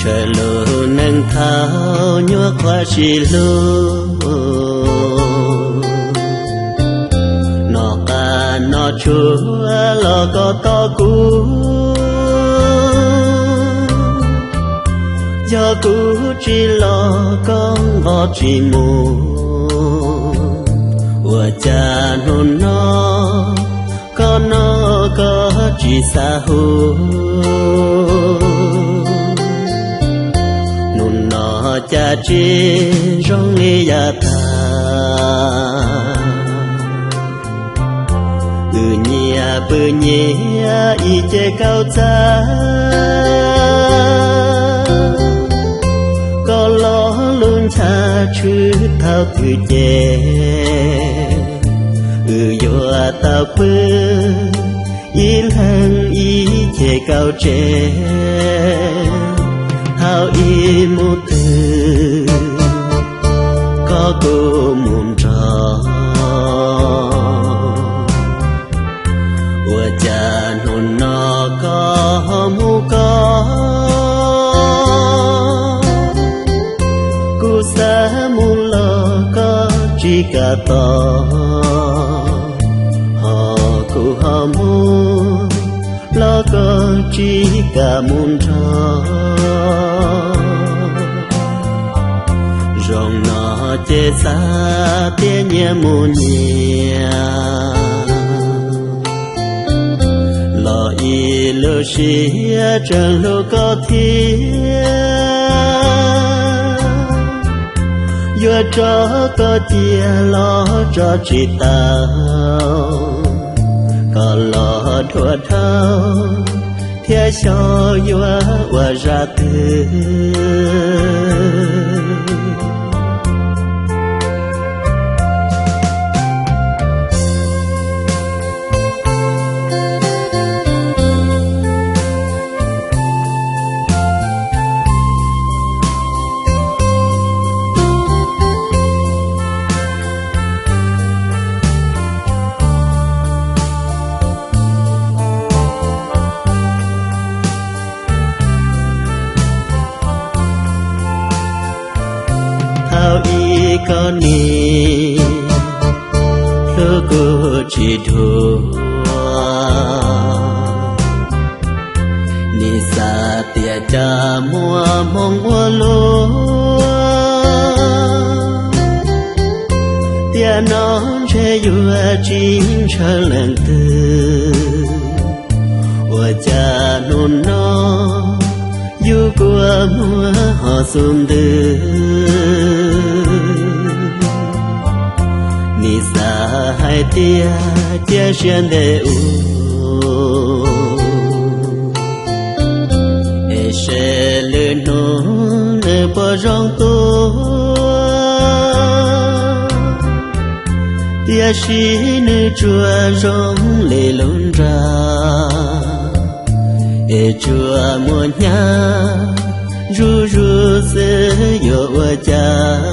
Ntshaw lub neej thaum nyuaj qhuav sib hlub, noj qab noj tshua los koj tos kuv. Yog kuv tsis los koj nqos tsis mus, ua cas hnub no koj noj koj tsis xav hu. Hnub no cas tsis zoo li yav tag, wb nyias pw nyias ib ce kaum txaj. Koj los lub ncha tshwm thaum twg ces, wb yuav tau pw ib leeg ib ce kaum tsev. Thaum ib mus twg koj kuj mus nrog, ua cas hnub no koj ho mus koj. Kuv xav mus los koj tsis kam tos, ho kuv ho mus los koj tsis kam mus nrog. Zoo no ces xav tias nyias mus nyias, los ib lub siab tseem hlub koj thiab. Yuav tso koj cia los tso tsis tau, koj los dhuav dhau thiab xyov yuav ua zaj twg. Thaum ub koj nim hlub kuv tsis dhuav, nim xav tias cas muaj hmoo ua luaj, tiam no ntshe yuav tsis ntshaw leej twg. Ua cas hnub no yus kua muag ho xub ntwg, nim xav hais tias cia siab ntev ua, es seb lwm hnub nws puas zoo tuaj, tiam sis nws tsuas zoo li lub nra, es tsuas muaj hnyav zuj zus xwb yuav ua cas.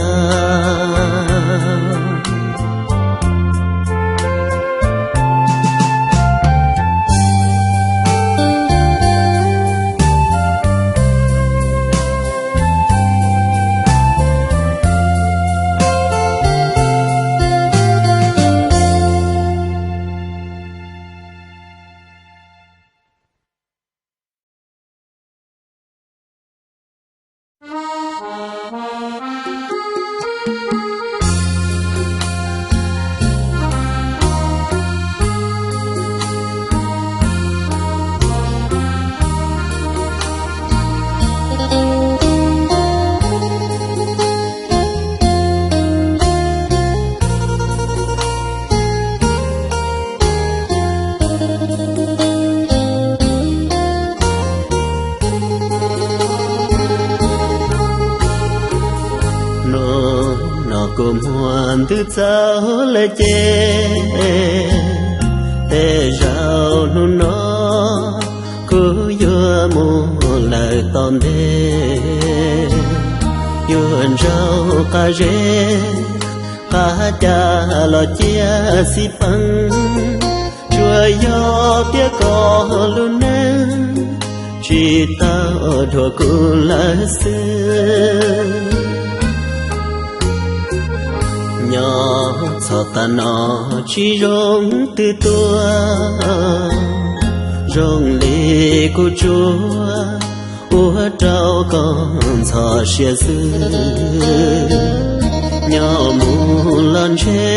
Hnub no kuv muaj ntws txaus lawm ces, tej zaum hnub no kuv yuav mus lawm tom ntej. Yuav ntsauj qab zeb qab ca los cia xij peem, tsuas yog tias koj lub neej tsis tau dhuav kuv lawm xwb. Nyob txog tav no tsis zoo twg tuaj, zoo li kuv tsuas ua rau koj ntxhov siab xwb. Nyob mus los ntshe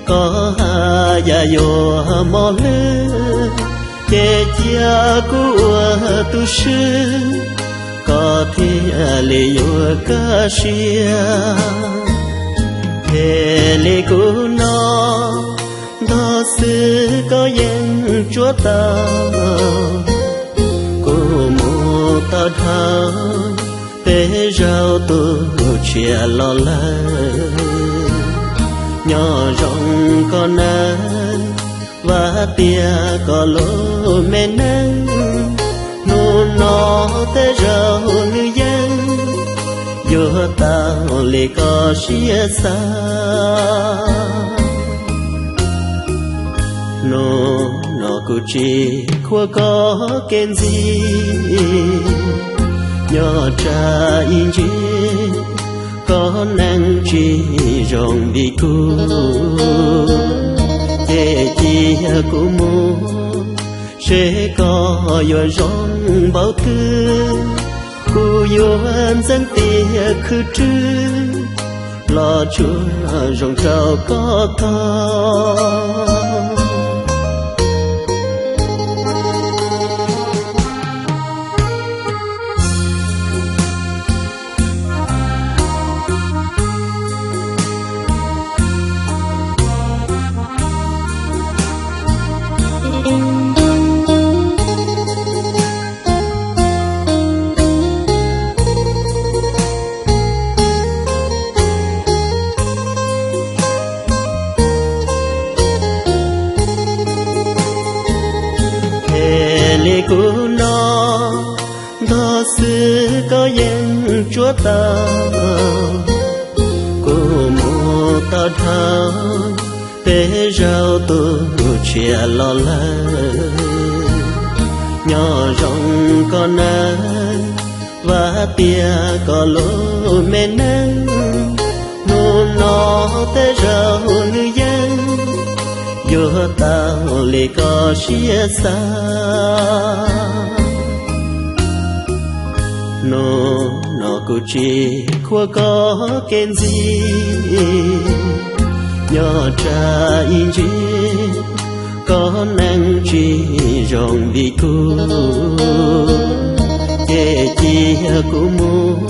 koj haj yam yuav mob hlwb, ces cia kuv ua tu swb, koj thiaj li yuav kaj siab. Ces li kuv no, ntog xwb koj yeej tsuab tau. Kuv mus tau dhau, peb zaug tus tshiab los lawm. Nyob zoo koj nawb, vam tias koj lub me neej, hnub no tej zaum nws yeej yuav tau li koj siab xav. Hnub no kuv tsis khuam koj kev ntxiv, nyob tsam ib ntsis koj neej tsis zoo li kuv, ces cia kuv mus seb koj yuav zoo npaum twg. Kuv yuav ntxeev tias khwv rwg los tsuas zoo rau koj tog. Ces li kuv no, ntog xwb koj yeej tsuab tau. Kuv mus tau dhau, peb zaug tus tshiab los lawm. Nyob zoo koj nawb, vam tias koj lub me neej, hnub no tej zaum nws yeej yuav tau li koj siab xav. Hnub no kuv tsis khuam koj kev ntxiv, nyob tsam ib ntsis koj neej tsis zoo li kuv, ces cia kuv mus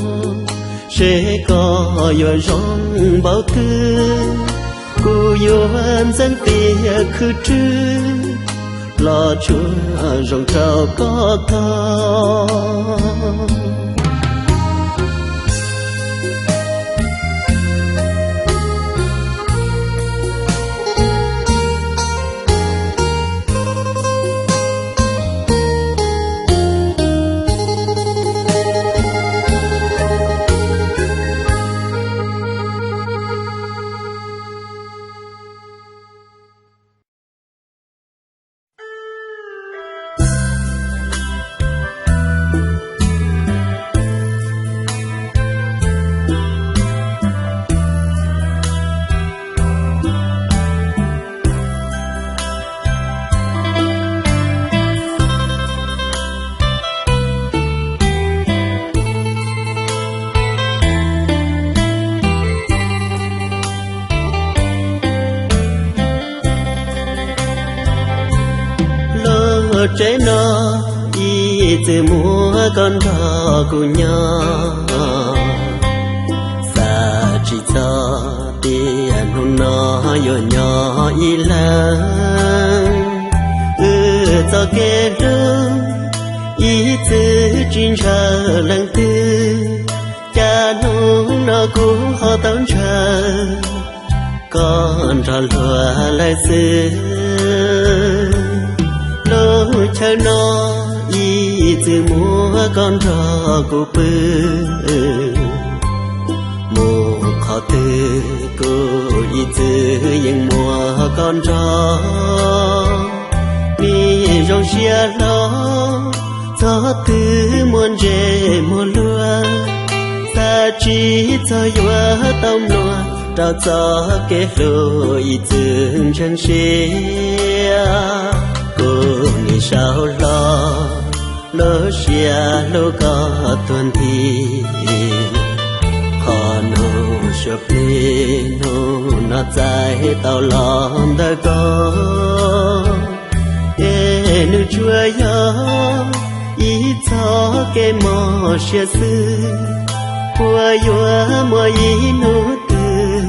seb koj yuav zoo npaum twg. Kuv yuav ntxeev tias khwv rwg los tsuas zoo rau koj tog. Lub tsev no ib txwm muaj koj nrog kuv nyob, xav tsis txog tias hnub no yuav nyob ib leeg. Wb txoj kev hlub ib txwm tsis ntshaw leej twg, cas hnub no kuv ho tau ntshaw koj nrog luag lawm xwb. Lub chaw no ib txwm muaj koj nrog kuv pw, mus qhov twg kuv ib txwm yeej muaj koj nrog. Nws zoo siab hlo Qhov twg muaj ntses muaj luag, xav tsis txog yuav tau mluas rau txoj kev hlub ib txwm ntseeg siab. Kuv nim sau hlo lub siab hlub koj tuag nthi, qhov nug suav plig nug no txais tau los ntawm koj. Es nws tsuas yog ib txoj kev mob siab xwb, puas yuav muaj ib hnub twg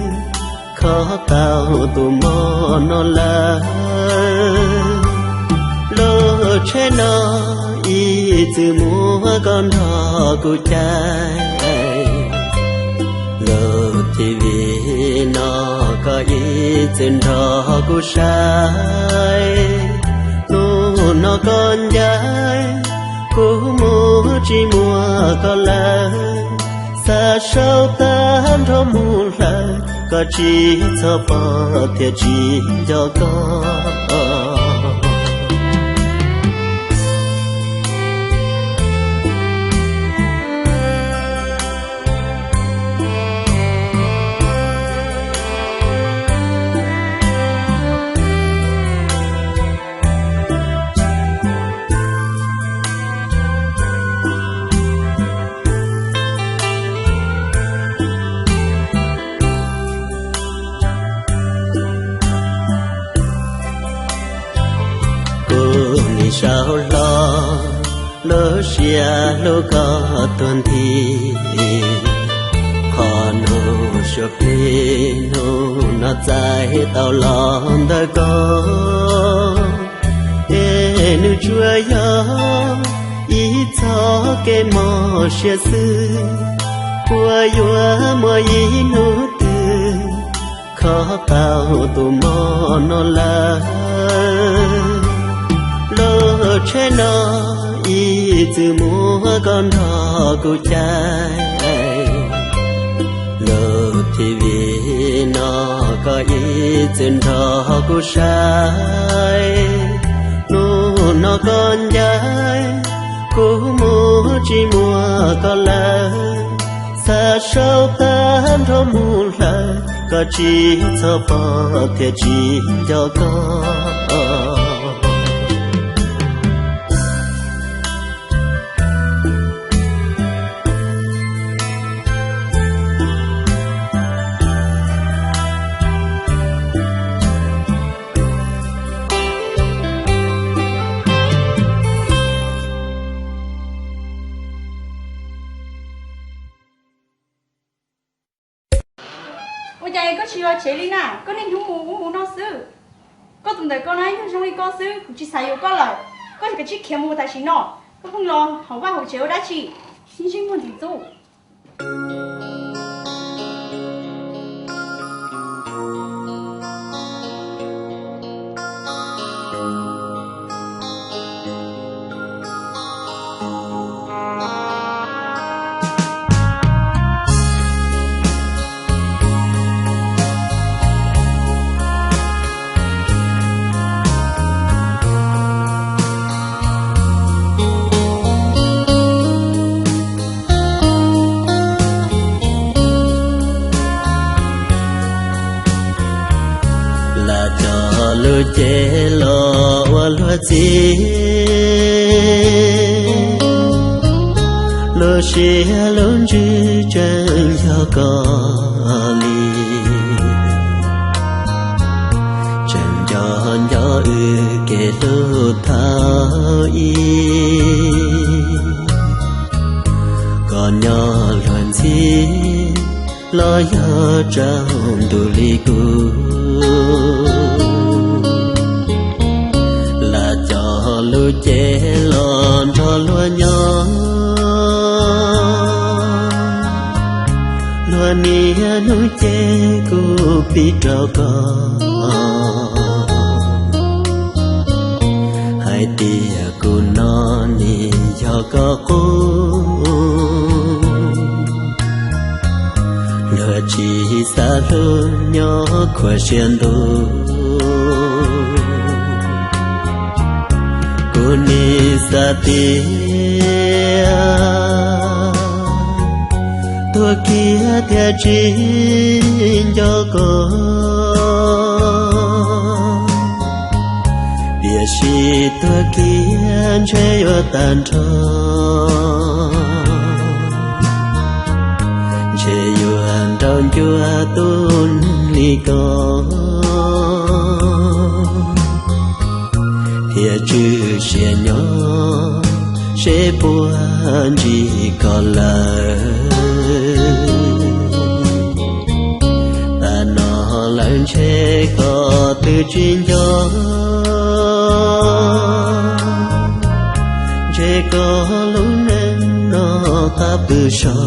kho tau tus mob no lawm. Lub tsheb no ib txwm muaj koj nrog kuv caij, lub T V no koj ib txwm nrog kuv saib. Hnub no koj ncaim kuv mus tsis muaj koj lawm, xav sau tag nrho mus hlawv, koj tsis txhob pom thiaj tsis nco koj. Kuv nim sau hlo lub siab hlub koj tuag nthi, qhov nug suav plig nug no txais tau los ntawm koj. Es nws tsuas yog ib txoj kev mob siab xwb, puas yuav muaj ib hnub twg kho tau tus mob no lawm. Lub tsheb no ib txwm muaj koj nrog kuv caij, lub T V no koj ib txwm nrog kuv saib. Hnub no koj ncaim kuv mus tsis muaj koj lawm, xav sau tag nrho mus hlawv, koj tsis txhob pom thiaj tsis nco koj. Ua cas koj tsis los tsev li na? Koj niaj hnub mus ub mus no xwb. Koj tus ntawm koj na yeej zoo li koj xwb, kuv tsis xav yuav koj lawm. Koj kav tsij khiav mus tam sim no. Koj pheej los hauv vaj hauv tsev ua dab tsi? Sib ntsib muag ntxim ntxub. Lam cog lub cev los ua luag txiv, lub siab lub ntsws tseem yog koj li. Tseem nco nco wb kev hlub thaum ub, koj nyob luag ntxhi los yog tsaus ntuj li kuv. Lam cog lub cev los nrog luag nyob, luag niaj hnub cev kuv pib rau koj, hais tias kuv no nim yog koj qub. Luag tsis xav hlub nyob khuav siab ntuj, kuv Kuv nim xav tias tuag kiag thiaj tsis nco koj, tiam sis tuag kiag ntshe yuav tag nrho. Ntshe yuav nrauj ncua tus neeg li koj, thiaj tswm sia nyob seb puas ntsib koj lawm. Tam no lawm ntshe koj twb tsis nco, ntshe koj lub neej no qab pw so,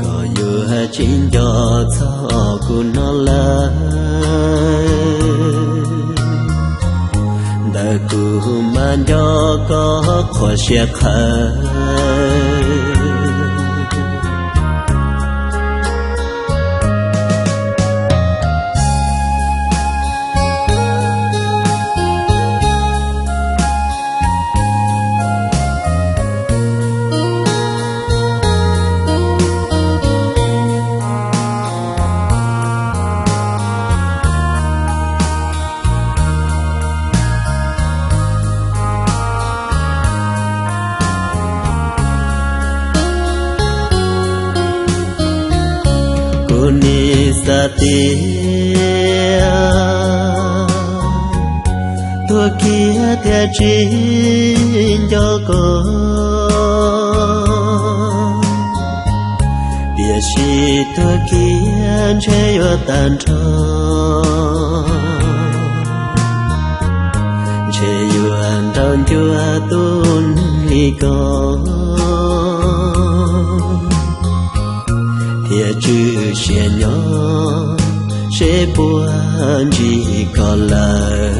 koj yuav tsis nco txog kuv no lawm. Ntawm kuv mas nco koj qhuav siab qhawv. Kuv nim xav tias tuag kiag thiaj tsis nco koj, tiam sis tuag kiag ntshe yuav tag nrho. Ntshe yuav nrauj ncua tus neeg li koj, thiaj tswm sia nyob seb puas ntsib koj lawm.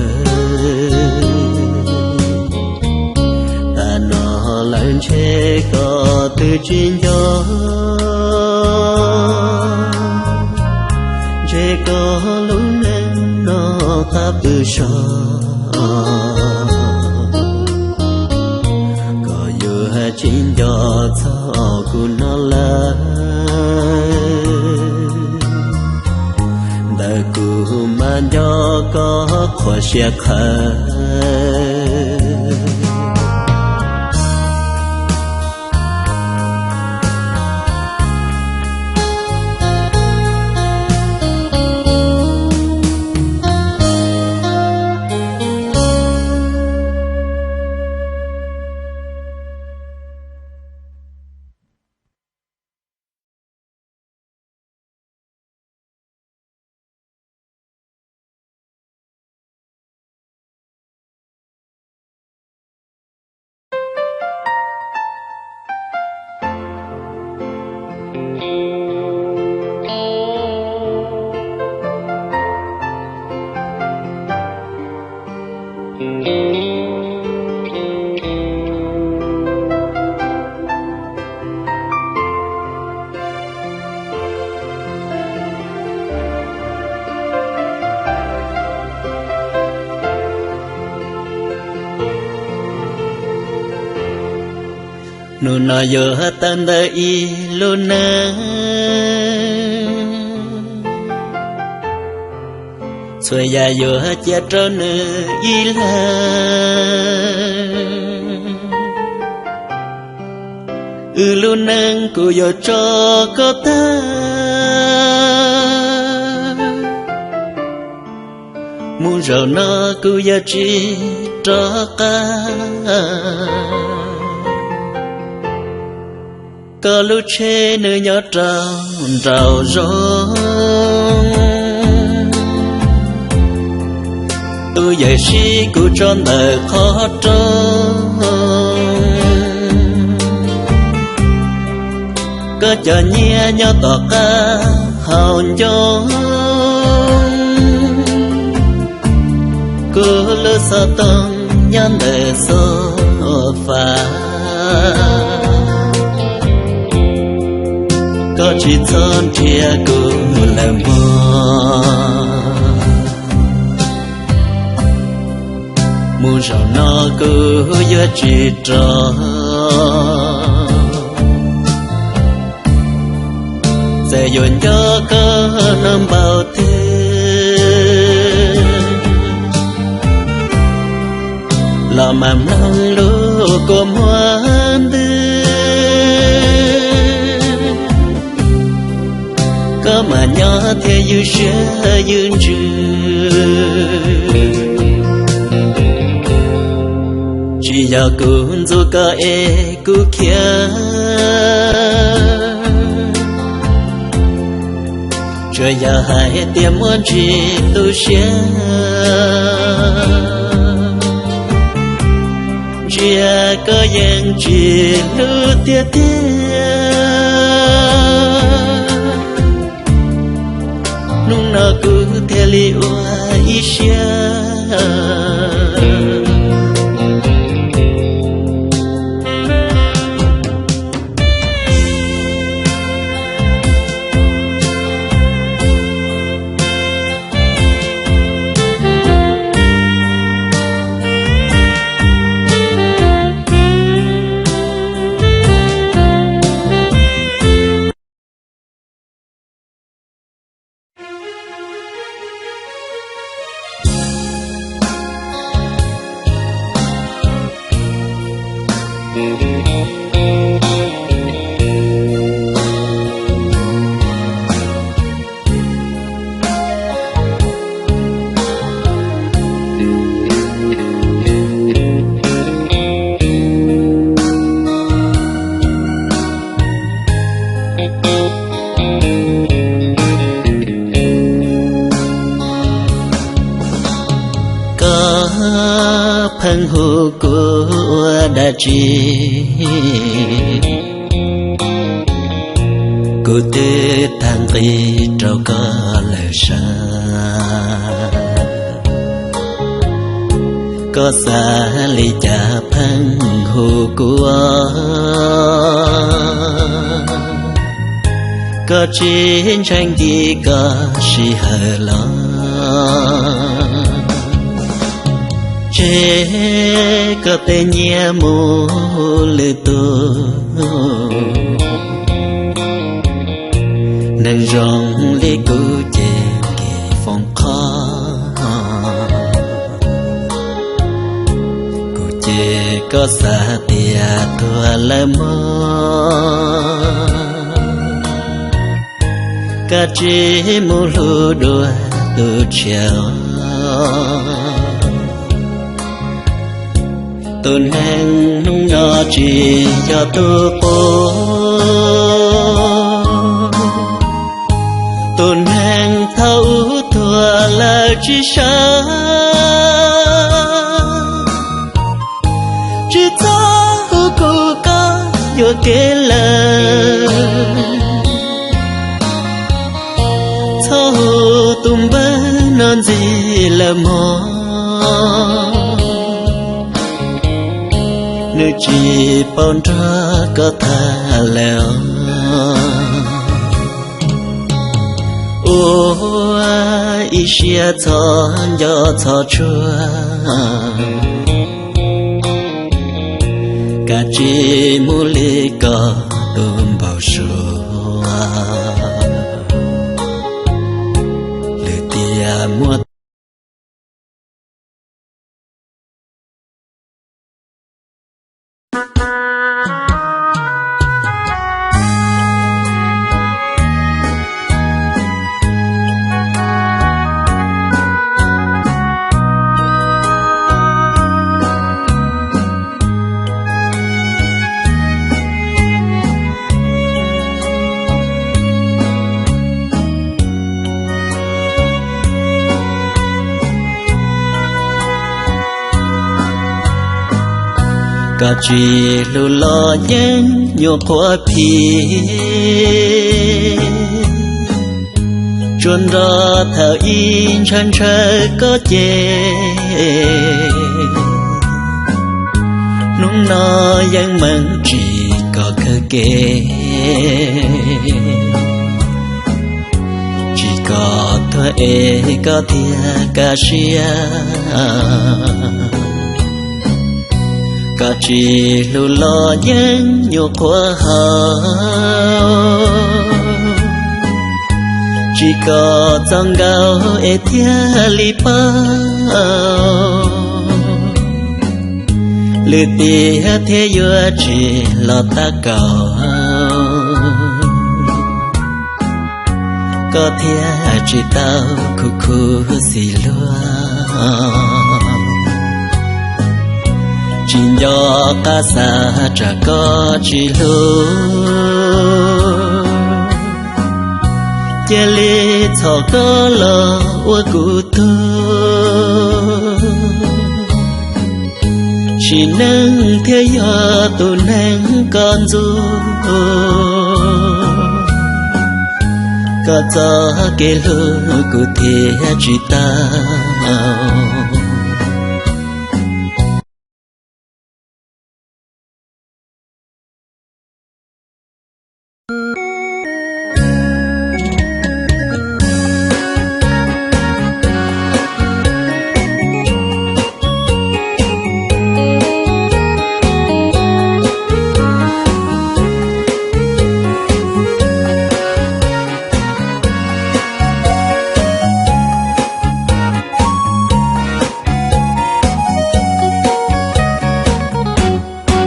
Tam no lawm ntshe koj twb tsis nco, ntshe koj lub neej no qab pw so, koj yuav tsis nco txog kuv no lawm. Ntawm kuv mas nco koj qhuav siab qhawv. Hnub no yuav tawm ntawm ib lub neej, txhua yam yuav cia rau nws ib leeg. Wb lub neej kuv yuav tso koj tag, mus zaum no kuv yuav tsis rov qab. Koj lub tsheb nws nyob rau nraum zoov, tus yawm sib kuv tso ntawm qhov rooj. Koj cov nyiaj nyob tom qab hau ncoo, kuv lub xov tooj nyob ntawm sofa. Koj tsis txhob nrhiav kuv lawm mog. Mus zaum no kuv yuav tsis rov, txawm yuav nco koj no npaum twg los mam mloog lus kua muag ntwg. Koj mam nyob thiab ywj siab ywj ntsws, tsis yog kuv ntxub koj es kuv khiav, tsuas yog hais tias muaj ntsis tu siab, ntsia koj yeej tsis hlub tiag tiag. Hnub no kuv thiaj li ua ib siab. Koj pheej hu kuv ua dab tsi? Kuv twb tag nqi rau koj lawm sav, koj xav li cas pheej hu kuv? Koj tsis ntshai nkim koj sij hawm los? Tseg koj tej nyiaj mus lwm tus, neeg zoo li kuv ces kev foom qho. Kuv ces koj xav tias tuag lawm mog, koj tsis mus hlub dua tus tshiab. Tus neeg hnub no tsis yog tus qub, tus neeg thaum ub tuag lawm tsis sawv. Tsis txhob hu kuv koj yuam kev lawm, txhob hu tus npawg no ntxiv lawm mog, nws tsis paub nrog koj tham lawm. Ua ib siab txhob nco txhob tsuag, kav tsij mus li koj tus npau suav, lwm tiam muaj Koj tsis hlub los yeej nyuam qhuav phim, tsuas nrog thaum ub ntshaw ntshaw koj ces, hnub no yeej meem tsis kom kawg kev, tsis kom tuag es koj thiaj kaj siab. Koj tsis hlub los yeej nyuam qhuav haum, tsis kom txoj nkauj es thiaj li paub, lwm tiam thiaj yuav tsis los tab kaum. Koj thiaj tsis tau khuv khuv xim luag, tsis nco qab xav tsam koj tsis hlub. Cia li txhom koj los ua kuv tug, sim neej thiaj yog tus neeg koj ntxub. Koj txoj kev hlub kuv thiaj tsis tau.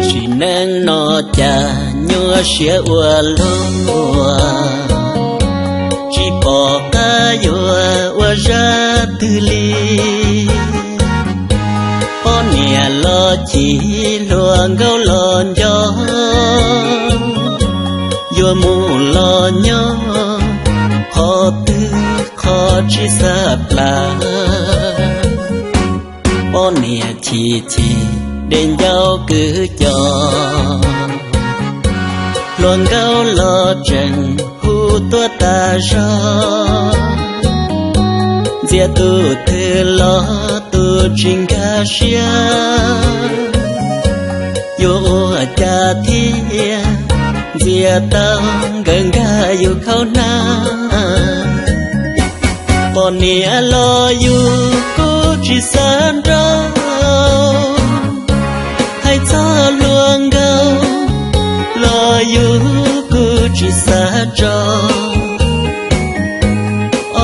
Sim neej no cas nyuaj siab ua luaj, tsis pom qab yuav ua zaj twg li. Poj niam los chim, hluas nkauj los nco, yuav mus los nyob qhov twg qhov tsis xav plam. Poj niam chim chim, dej ncauj kwv co, hluas nkauj los tseem hu tuaj tas zog. Ntxias tus twg los tus tsis nkag siab, yuav ua cas thiaj ntxias tau nkawd nkag yus khauj hnab. Poj niam los yus kuj tsis xav nrauj, hais txog hluas nkauj los yus kuj tsis xav tso.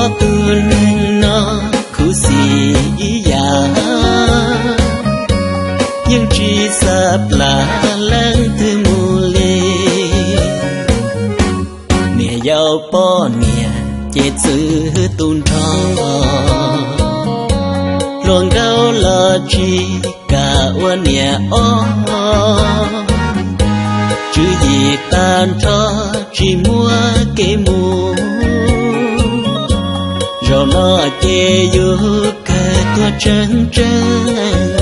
Ob tug neeg no khuv xim ib yam, yeej tsis xav plam leej twg mus li. Niam yau poj niam ces txwv tu nrho, hluas nkauj los tsis kam ua niam ob, tswv yim tag nrho tsis muaj kev mus. Zaum no ces yus kawg tuag tseeb tseeb.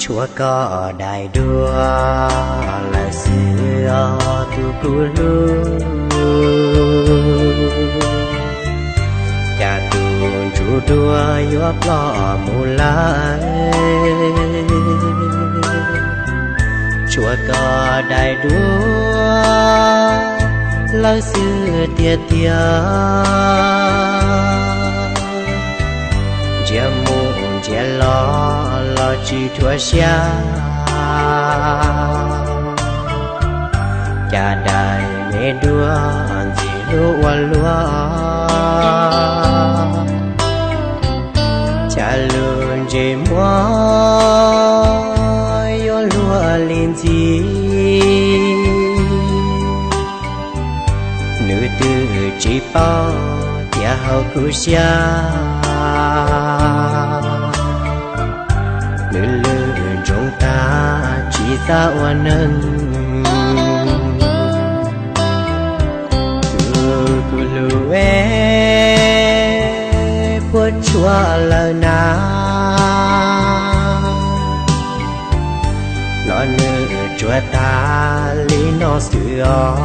Tshuav koj daim duab lawm xwb os tus kuv hlub, cas tus ntsuj duab yuav ploj mus lawm. Tshuav koj daim duab lawm xwb tiag tiag, ntsia mus ntsia los los tsis dhuav siab. Cas daim me duab ntxim hlub ua luaj, cas lub ntsej muag yuav luag li ntxim. Nws twb tsis paub tias hauv kuv siab, nws lwj ntsoov tag tsis xav ua neeg. Tus kuv hlub es, puas Tshuav lawm na, los nws tsuas tag li no xwb os.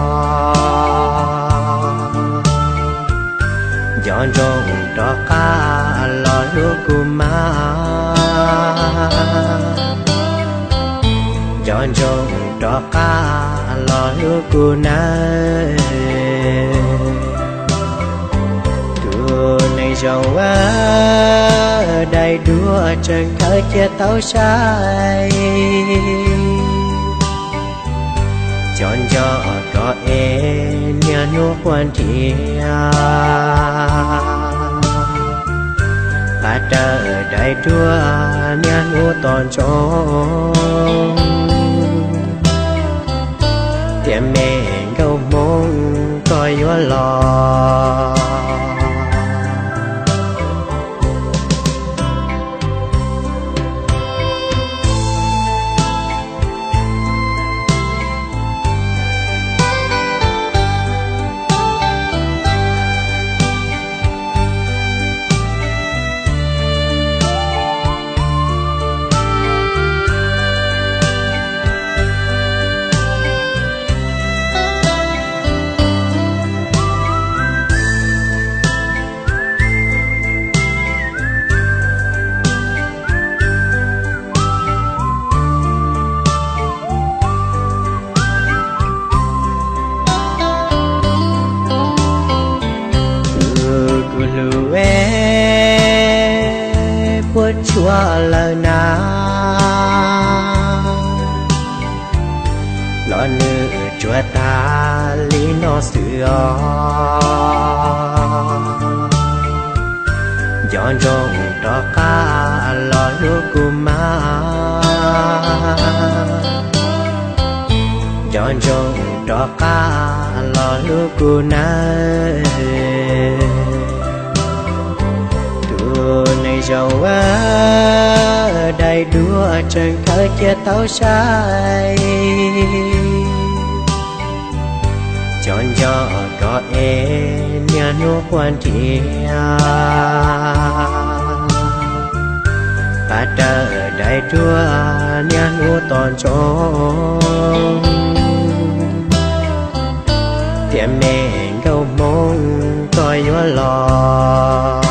Nco ntsoov rov qab los hlub kuv mas, nco ntsoov rov qab los hlub kuv nawb. Tus neeg zoo ua dai duab tseem khaws cia tau sai, cov nco kom es niaj hnub quaj nrhiav, qab rawv dai duab niaj hnub tos ntsoov, tiam me nkauj Hmoob koj yuav los. Tus kuv hlub es puas tshuav lawm na, los nws tsuas tag li no xwb os. Nco ntsoov rov qab los hlub kuv mas, nco ntsoov rov qab los hlub kuv nawb. Tus neeg zoo ua dai duab tseem khaws cia tau sai, cov nco kom es niaj hnub quaj nrhiav, qab rawv dai duab niaj hnub tos ntsoov, tiam me nkauj Hmoob koj yuav los.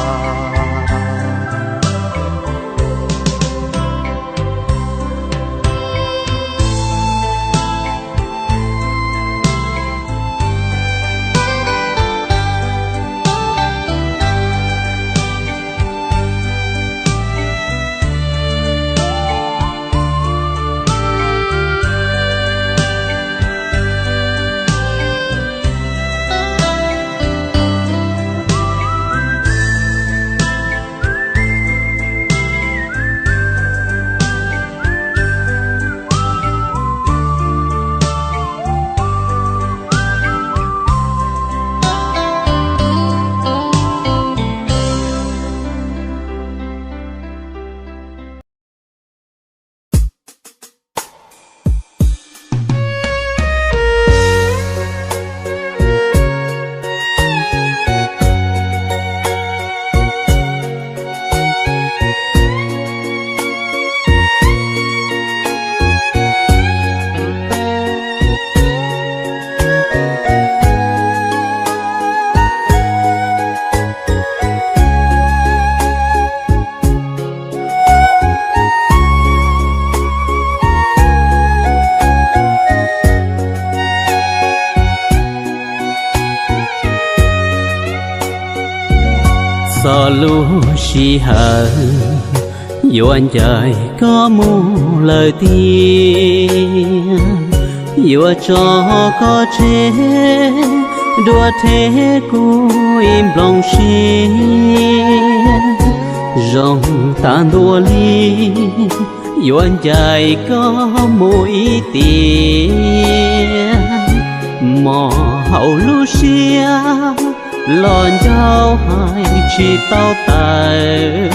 Txog lub sij hawm yuav ncaim koj mus lawm tiag, yuav tso koj tseg dua rhe kuv ib nplooj siab. Zoo tas ntua li yuav ncaim koj mus ib tiam, mos hauv lub siab los ncauj hais tsis tau tawm.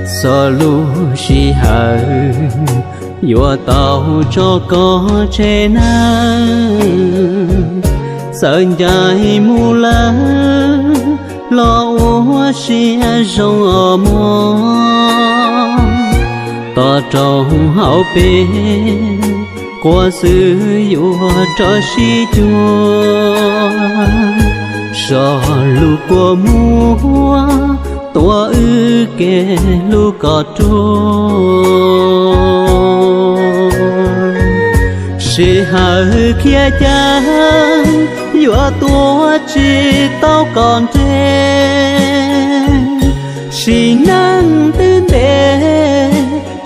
Txog lub sij hawm yuav tau tso koj tseg nawb, txawm ncaim mus lawm Los ua sia zoo os mog, tos rau hauv peb quas xwb yuav rov sib cuag. Zog lug kua muag tuav wb kev hlub kom ruaj. Sij hawm khiav ceev yuav tuav tsis tau kom nres. Sim neej twb ntev,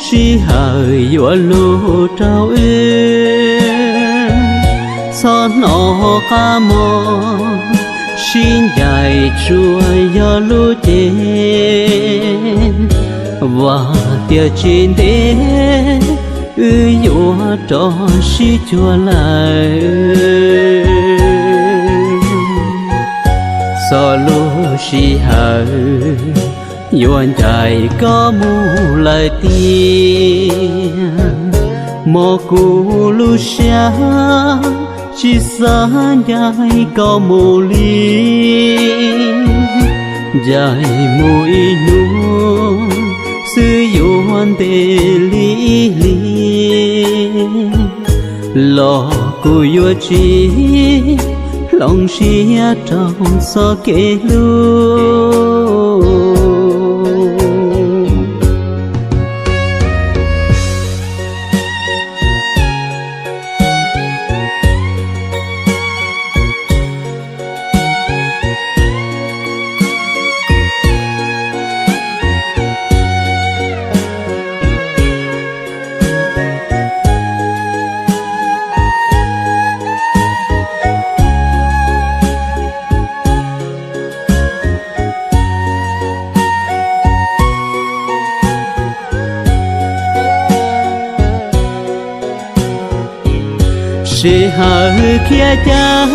sij hawm yuav lug rau wb. Txhob hnov qab mog, sib ncaim tsuas yog lub cev. Vam tias tsis ntev wb yuav rov sib cuag lawm. Txog lub sij hawm yuav ncaim koj mus lawm tiag, mog kuv lub siab tsis xav ncaim koj mus li. Ncaim mus ib hnub xwb yuav ntev li ib hlis, los kuv yuav tsis hloov siab rau txoj kev hlub. Sij hawm khiav ceev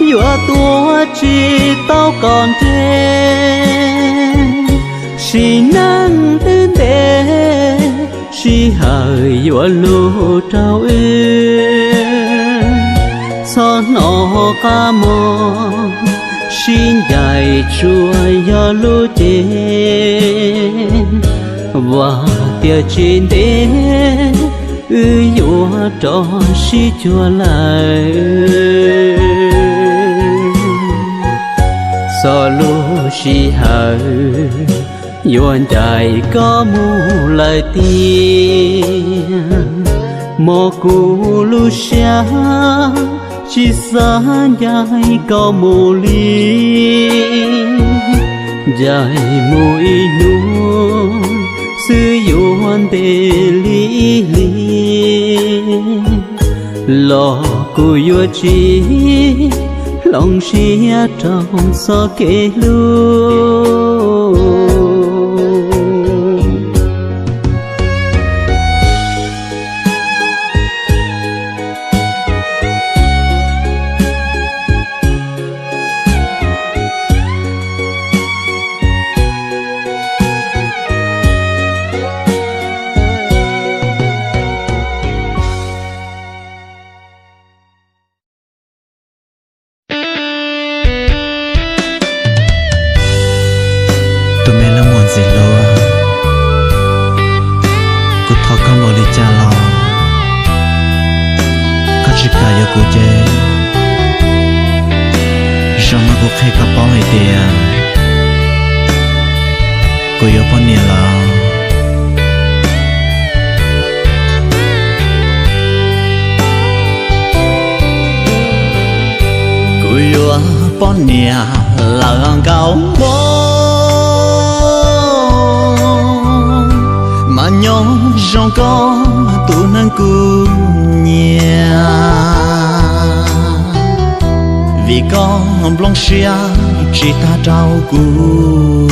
yuav tuav tsis tau kom nres. Sim neej twb ntev, sij hawm yuav lug rau wb. Txhob hnov qab mog, sib ncaim tsuas yog lub cev. Vam tias tsis ntev wb yuav rov sib cuag lawm. Txog lub sij hawm yuav ncaim koj mus lawm tiag, mog kuv lub siab tsis xav ncaim koj mus li. Ncaim mus ib hnub xwb yuav ntev li ib hlis, los kuv yuav tsis hloov siab rau txoj kev hlub. Tus me leej muam ntxim hlub, kuv thov koj npaum li cas los koj tsis kam yuav kuv ces, zaum no kuv qhia koj paub hais tias kuv yuav poj niam lawm. Kuv yuav poj niam lawm nkauj npog, mas nyob zoo koj tus neeg kuv nyiam, vim koj nplooj siab tsis tag rau kuv,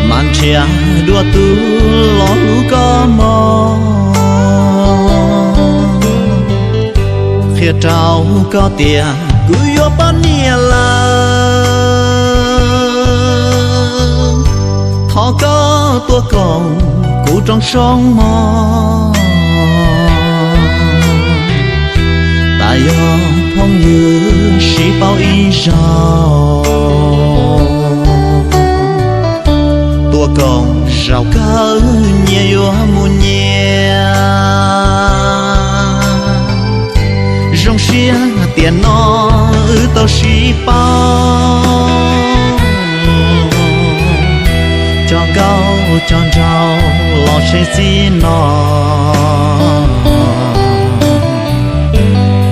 mas nrhiav dua tus los hlub koj mog. Qhia rau koj tias kuv yuav poj niam lawm, thov koj tuaj koom kuv rooj soob mog. Tas yog phooj ywg sib paub ib zaug, tuaj koom zaum kawg nyias yuav mus nyias. Zoo siab tiam no wb tau sib paub, cov nkauj cov nraug los tshee txij no.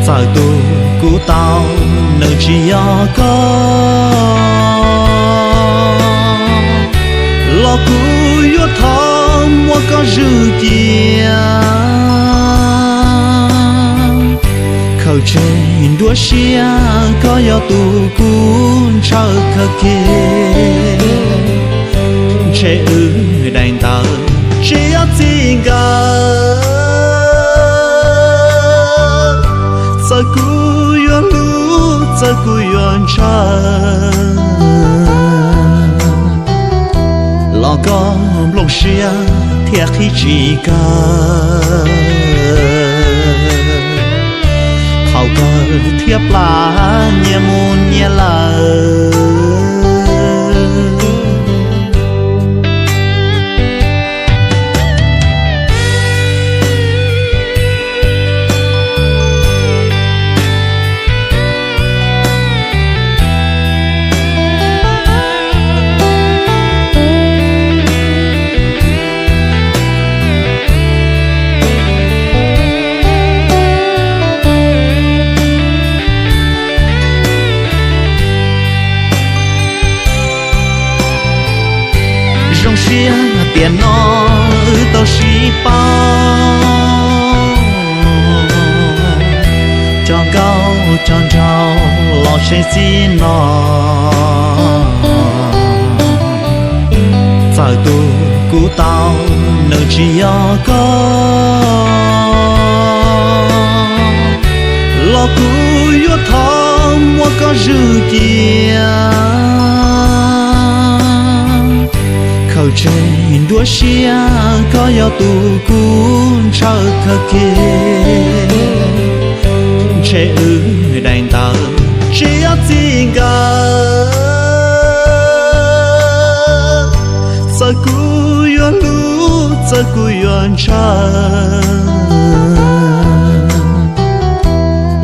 Txawm tus kuv tau nws tsis yog koj, los kuv yuav thov muab koj zwm cia. Khaws tseg nruab siab koj yog tus kuv ntshaw kawg kiag, ntshe wb daim ntawd tsis yog txij nkawm. Txawm kuv yuav hlub txawm kuv yuav ntshaw, los koj nplooj siab thiaj qhib tsis kaw. Thaum kawg thiaj plam nyias mus nyias lawm. Zoo siab tiam no wb tau sib paub, cov nkauj cov nraug los tshee txij no. Txawm tus kuv tau nws tsis yog koj, los kuv yuav thov muab koj zwm cia. Khaws tseg nruab siab koj yog tus kuv ntshaw kawg kiag, ntshe wb daim ntawd tsis yog txij nkawm. Txawm kuv yuav hlub txawm kuv yuav ntshaw,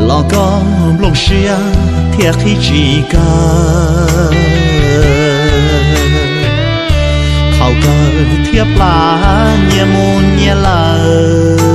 los koj nplooj siab thiaj qhib tsis kaw. Thaum kawg thiaj plam nyias mus nyias lawm.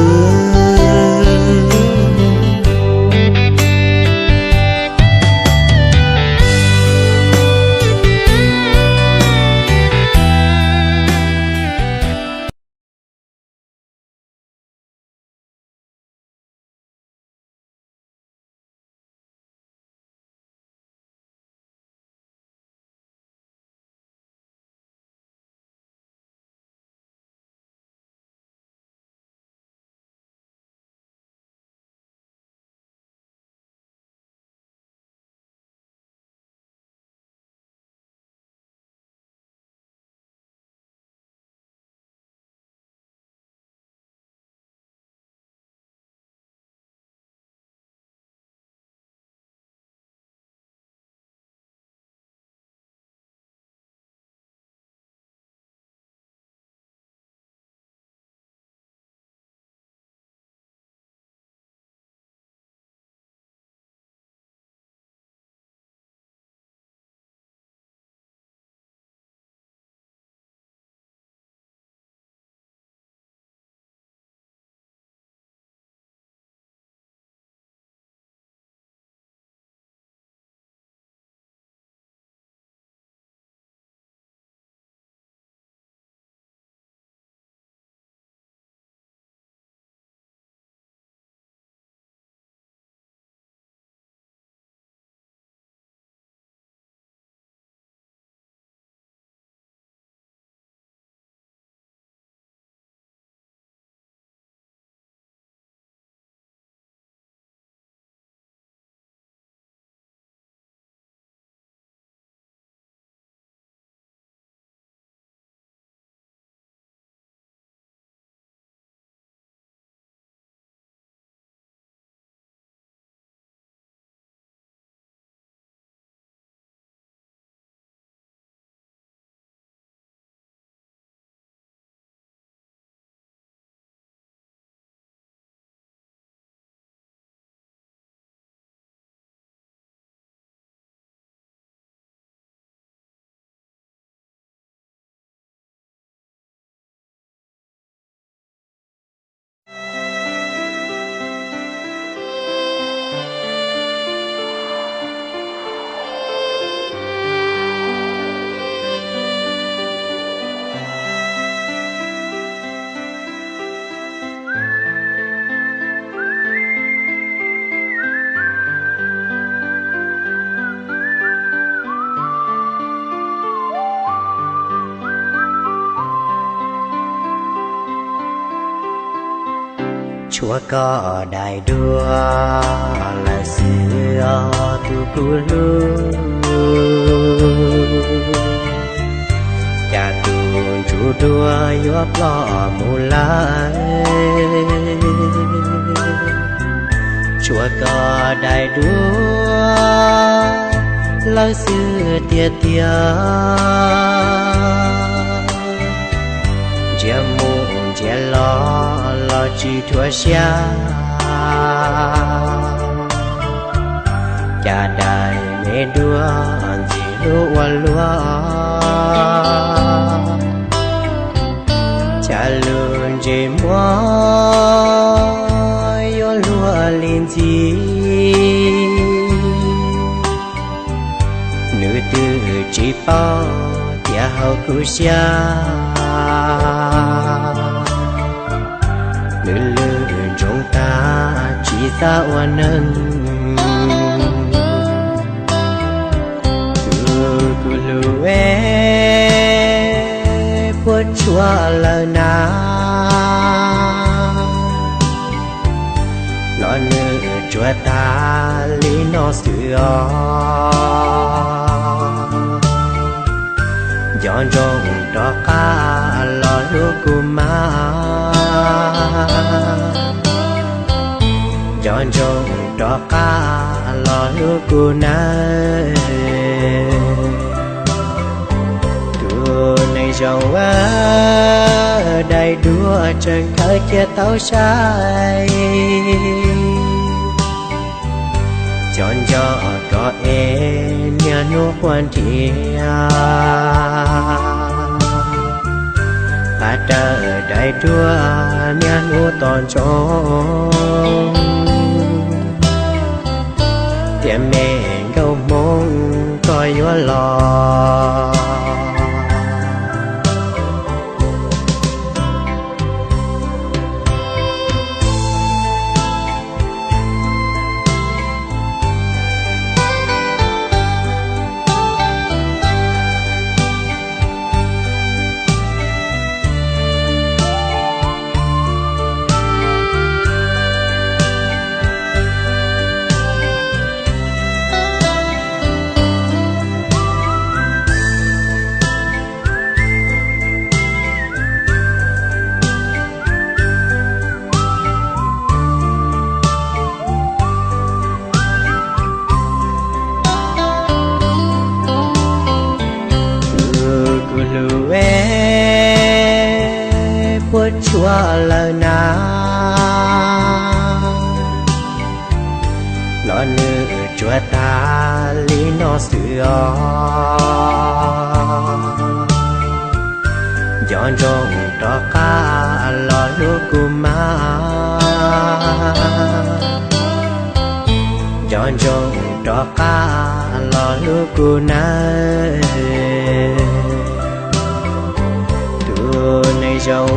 Tshuav koj daim duab lawm xwb os tus kuv hlub, cas tus ntsuj duab yuav ploj mus lawm. Tshuav koj daim duab lawm xwb tiag tiag, ntsia mus ntsia los los tsis dhuav siab. Cas daim me duab ntxim hlub ua luaj, cas lub ntsej muag yuav luag li ntxim. Nws twb tsis paub tias hauv kuv siab, nws lub ntsej tag tsis xav ua neeg. Tus kuv hlub es, puas tshuav lawm na, los nws tsuas tag li no xwb os. Nco ntsoov rov qab los hlub kuv mas, nco ntsoov rov qab los hlub kuv nawb. Tus neeg zoo, daim duab tseem khaws cia tau sai. Cov nco koj es niaj hnub quaj nrhiav, pab rawm daim duab niaj hnub tos ntsoov, tias me nkauj hmoob koj yuav los. Tus kuv hlub es, puas tshuav lawm na, los nws tsuas tag li no xwb os. Nco ntsoov rov qab los hlub kuv mas, nco ntsoov rov qab los hlub kuv nawb. Tus neeg zoo,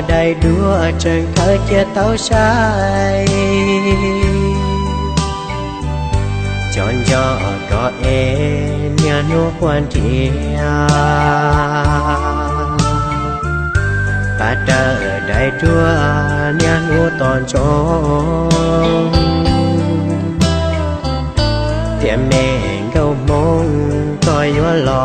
daim duab tseem khaws cia tau sai. Cov nco koj es niaj hnub quaj nrhiav, pab rawm daim duab niaj hnub tos ntsoov, tias me nkauj hmoob koj yuav los.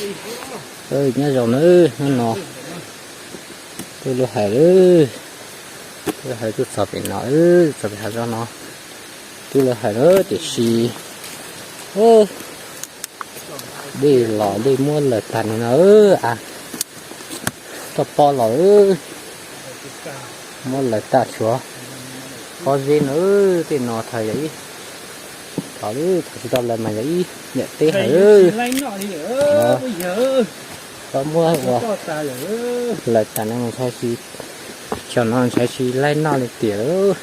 Nyob zoo nawb, hnub no twb lub hais lawm, twb lub hais tuaj txog pem no, txog pem hav zoov no, twb lub hais lawm tiam sis dej los dej muab lawm tag li no, a, toj pob los muab lawm tag tshuav pob zeb no, tej no thaum yog ib, thaum tsis tau lawm mas yog ib niam teb hais pob muab ua lawm tag no ntshai tsis, xyoo no ntshai tsis laib noj li tiam lawm.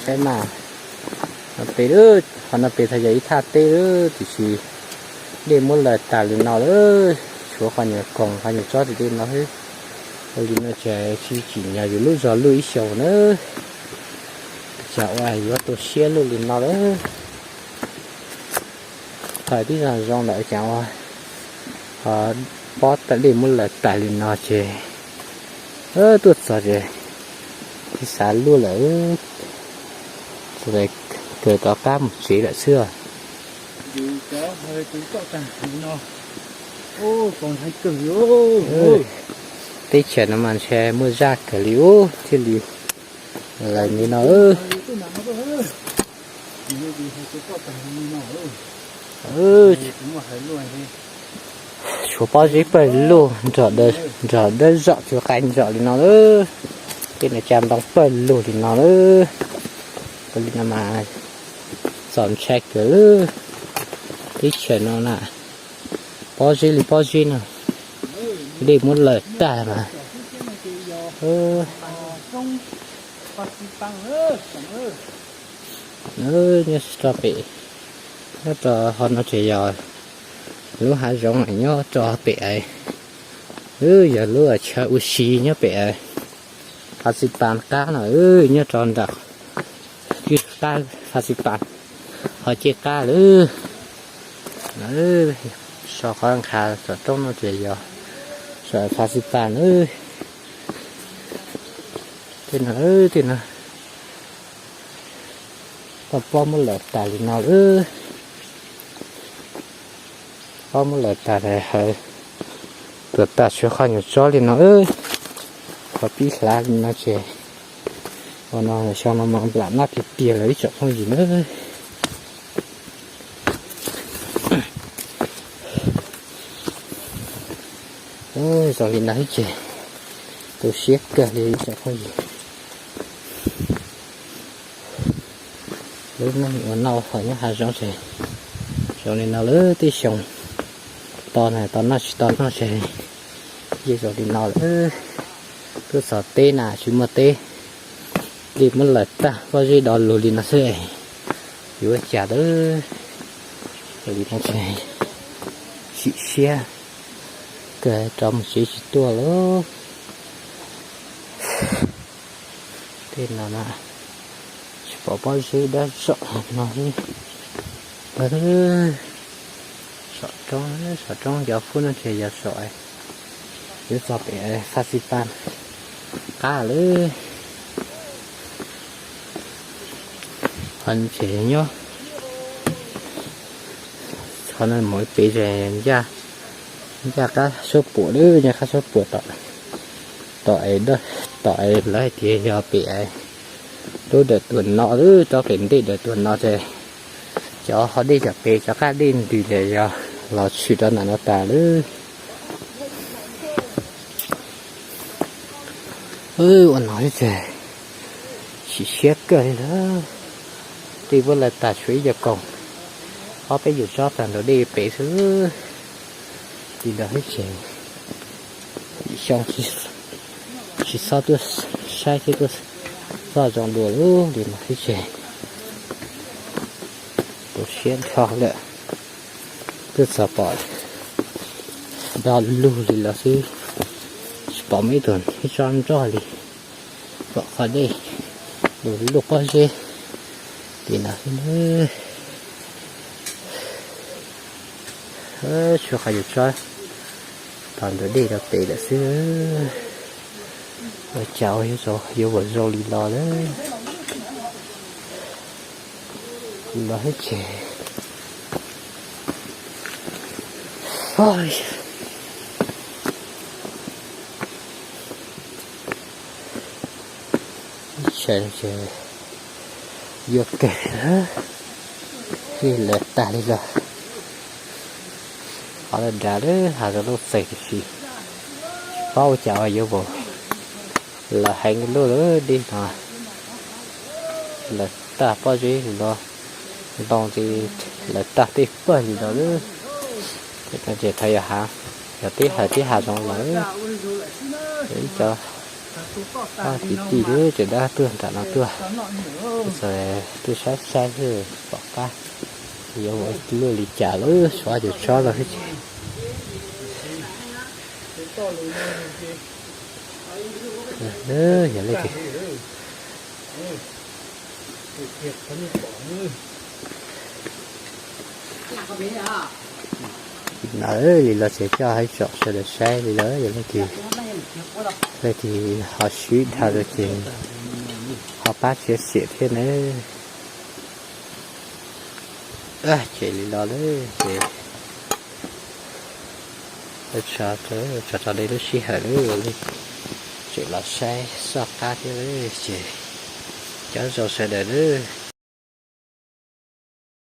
Saib mas, pem, qhov no pem thaum yog ib thaj teb lawm tiam sis dej muab lawm tas li no lawm, tshuav qhov nyuag koos qhov nyuag tsob tim tej no xwb. Ua li no ces tsis tsim nyog yus lub zog luj ib xyoos na, cas ua yuav tu siab luj li no lawm. Thaum twb zoo zoo lawm cas ua pob tag dej muab lawm tas li no ces tuaj txog ces tsis xav luaj lawm, kawg rov qab mus tsev lawm xwb. Teb chaws no mas ntshe muaj zaj kawg li ub thiaj li lawm li no. Tshuav pob zeb pawg lug nrog dawb zom tshuav qai nrog li no lawm. Tej no cas ntoo pawg lug li no lawm. Ua li no mas txaus ntshai kawg lawm. Teb chaws no na, pob zeb li pob zeb no, dej muab lawm tag mas. Nyob rau pem, nyob rau hov no ces yog lub hav zoov nyob rau pem, yog lub chaw ua si nyob pem Fas Xis Pas qab no, nyob rau nram kwj qab Fas Xis Pas, ho ciaj qab lawm. So qhov nqha saum roob no ces yog saum Fas Xis Pas na. Tej no, tej no, toj pob muab lawm tas li no lawm. Pob muab lawm tas, hawv tuag tag tshuav qhov nyuag tsob li no, qhov pib hlav li no ces ua no xyoo no mas nplam noj tiag tiag lawm ib tsoom phooj ywg na. Zoo li no ces tu siab kawg li ib tsoom phooj ywg. Lub neej ua noj ua haus nyob hav zoov ces zoo li no lawm, tej xyoo to na, to noj tsis tau noj ces yeej zoo li no lawm. Tuaj txog teb na tsis muaj teb, dej muab lawm tag pob zeb do lug li no xwb, yuav ua cas lawm. Li no ces sim siab kawg rov mus tsev tsis tuaj lawm. Tej no na, tsis pom pob zeb dawb zom no xwb. Saum roob, saum roob cov kub no ces yog saum, yuav txog pem Fas Xis Pas qab lawm. Qhov no ces nyob, qhov no mus pem ces ncaj qab suab puam lawm, ncaj qab suab puam tom, tom es, tom es lawv hais tias yog pem lub dawm tuam no lawm, rau pem ntej dawm tuam no ces cov ho dej cov pem cov qab dej ntws ces yog los tshwm rau ntawm no tas lawm. Ua no xwb ces sim siab kawg li lawm. Dej muab lawm tas tshuav ib co koos, ob peb yus tsob tag nrho dej pem xwb. Li ntawd xwb ces xyoo tsis txhob tuaj saib thiab tuaj txog zoo dua lawm li no xwb ces tu siab dhau lawm. Twb txog pom do lug li los xwb, tsis pom muaj ib tug ib tsob nroj li, pom qhov dej lug lug pob zeb li no xwb. Tshuav qhov yus tsob tag nrho dej rau pem lawm xwb. Ua cas yuav, yuav ua zoo li no lawm. Los hib ces Pog, ib tshais yuav kawg, lawv tag li los. Qhov lawv dav lawm, hav zoov loj txaus tiam sis tsis paub ua cas yuav vau los heev luaj lawm dib no. Lawv tag pob zeb li no, ntoo ces lawv tag tej pawg li no lawm. Ces no ces thov yog hav, yog teb hawm teb hav zoov lawm. Ib cov pab kwv tij lawm ces dab tuaj nram no tuaj, txawm tuaj saib saib xwb pom qab yuav ua luaj li cas lawm, suav cov tsob no xwb ces. Yog leej twg na li los ces coj hais tsom sawv daws saib li los, yog leej twg, leej twg ho swb dhau los ces ho pab txiav xiam thiab nawb. Ces li los lawm ces tso tso dej lub sij hawm lawm, tseem los saib soj qab thiab lawm ces cov zoo sawv daws lawm.